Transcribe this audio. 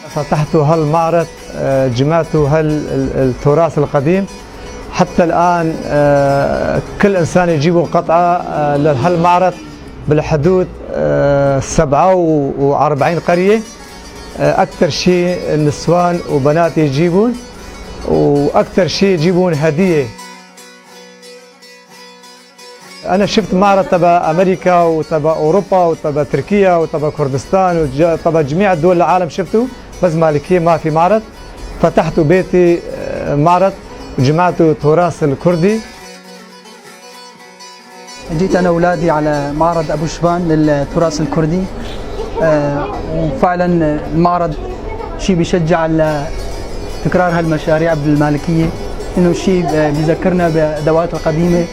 فتحت هالمعرض، جمعت هالتراث القديم. حتى الآن كل إنسان يجيبوا قطعة لهالمعرض بالحدود 47 قرية. أكثر شيء النسوان وبنات يجيبون، وأكثر شيء يجيبون هدية. أنا شفت معرض تبع أمريكا وتبع أوروبا وتبع تركيا وتبع كردستان وتبع جميع دول العالم شفته، بس مالكية ما في معرض. فتحت بيتي معرض وجمعت تراث الكردي. جيت أنا وأولادي على معرض أبو شبان للتراث الكردي، وفعلا المعرض شيء بيشجع على تكرار هالمشاريع بالمالكية، إنه شيء بيذكرنا بأدوات القديمة.